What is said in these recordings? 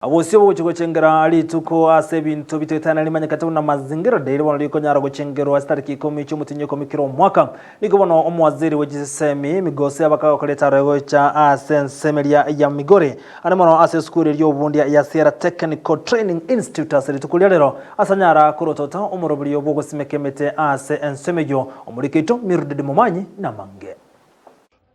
Bosio bogochia gochengera rituko ase ebinto bitoetana rimanyekete buna Mazingira Day bono rikonyara gochengerwa ase tariki ikomi chi'omotienyi okomi kera omwaka. Nigo bono omowaziri bwe chisemi Migosi abakagokora etaro egocha ase ensemeria ya Migori ande mono ase esukuru eria y'obobundia ya Sierra Technical Training Institute ase rituko ria rero ase anyara korotota omoroberio bw'ogosimeka emete ase ensemo eyio. Omoriki oito Mildred Momanyi namange.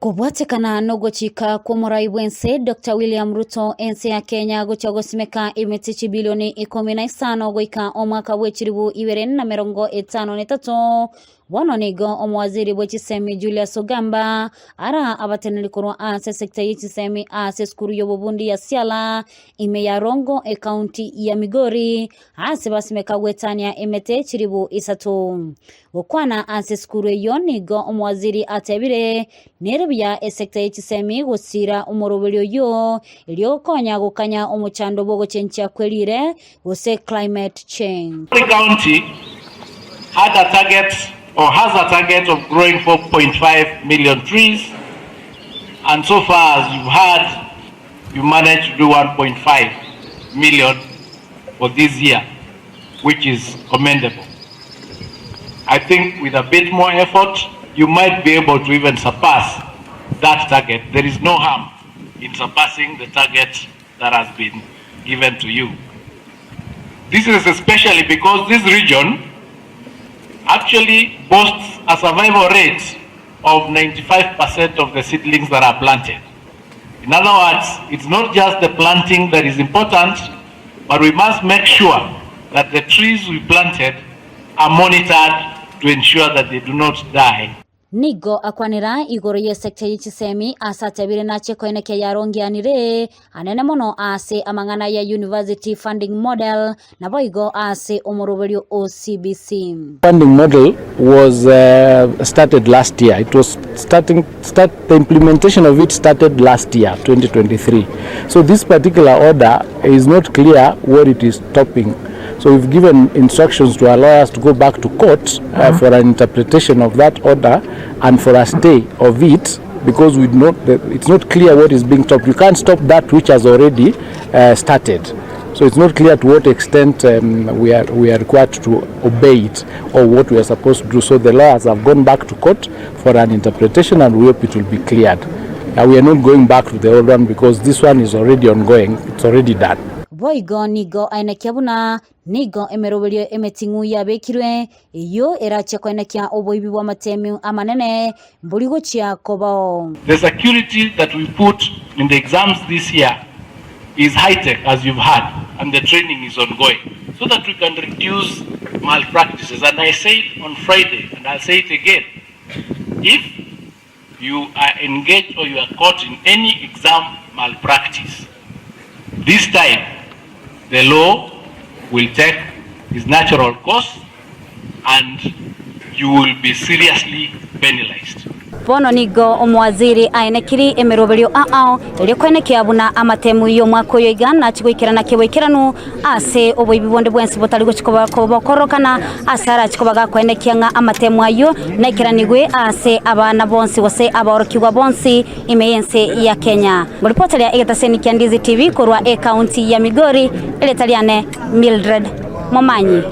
Kobwatekana nogochika kw'omorai bw'ense Doctor William Ruto, ense ya Kenya gochia gosimeka emete chibilioni ikomi na isano goika omwaka bwe chilibu ibere na merongo etano na etato. Bono nigo omowaziri bwe chisemi Julius Ogamba ara abateneneri korwa ase esecta ye chisemi ase esukuru y'obobundi ya Siala ime ya Rongo ecounty ya Migori ase basimeka goetania emete chilibu isato. Gokwana ase esukuru eyio nigo omowaziri atebire, Nere buya esekta ye chisemi gosiira omoroberio oyio erio gokonya gokanya omochando bw'ogochenchia kwe riire gose climate change. Migori County had a target or has a target of growing 4.5 million trees and so far as you've heard you managed to do 1.5 million for this year which is commendable. I think with a bit more effort you might be able to even surpass that target. There is no harm in surpassing the target that has been given to you. This is especially because this region actually boasts a survival rate of 95% of the seedlings that are planted. In other words, it's not just the planting that is important, but we must make sure that the trees we planted are monitored to ensure that they do not die. Nigo akwanera igoro y'esecta ye chisemi ase atebire nache koenekia yarongeanire anene mono ase amang'ana ya University Funding Model naboigo ase omoroberio o CBC. Funding model was started last year it was starting start the implementation of it started last year 2023 so this particular order is not clear what it is stopping so we've given instructions to our lawyers to go back to court uh, for an interpretation of that order and for a stay of it because we not it's not clear what is being stopped you can't stop that which has already uh, started So it's not clear to what extent um, we, are, we are required to obey it or what we are supposed to do. So the lawyers have gone back to court for an interpretation and we hope it will be cleared. Uh, we are not going back to the old one because this one is already ongoing, it's already done. Boigo nigo aenekia buna nigo emeroberio emeting'u yabekirwe, eyio erachie koenekia oboibi bw'amatemi amanene mbori gochia kobao. The security that we put in the exams this year is high tech as you've heard and the training is ongoing so that we can reduce malpractices and I said on Friday and I'll say it again if you are engaged or you are caught in any exam malpractice this time the law will take its natural course and you will be seriously penalized. Bono nigo omowaziri aenekiri emeroberio ao erio koenekia buna amatemu y'omwaka oyo iga nachie goikerana keboikeranu ase oboibi bonde bwensi botari gochia koba bokororokana ase arachie koba gakoenekia ng'a amatemu ayio naikeranigwe ase abana bonsi gose abaorokigwa bonsi ime y'ense ya Kenya. Ngoripoteria egetaseni kia Ndizi TV korwa ecounty ya Migori, erieta riane Mildred Momanyi.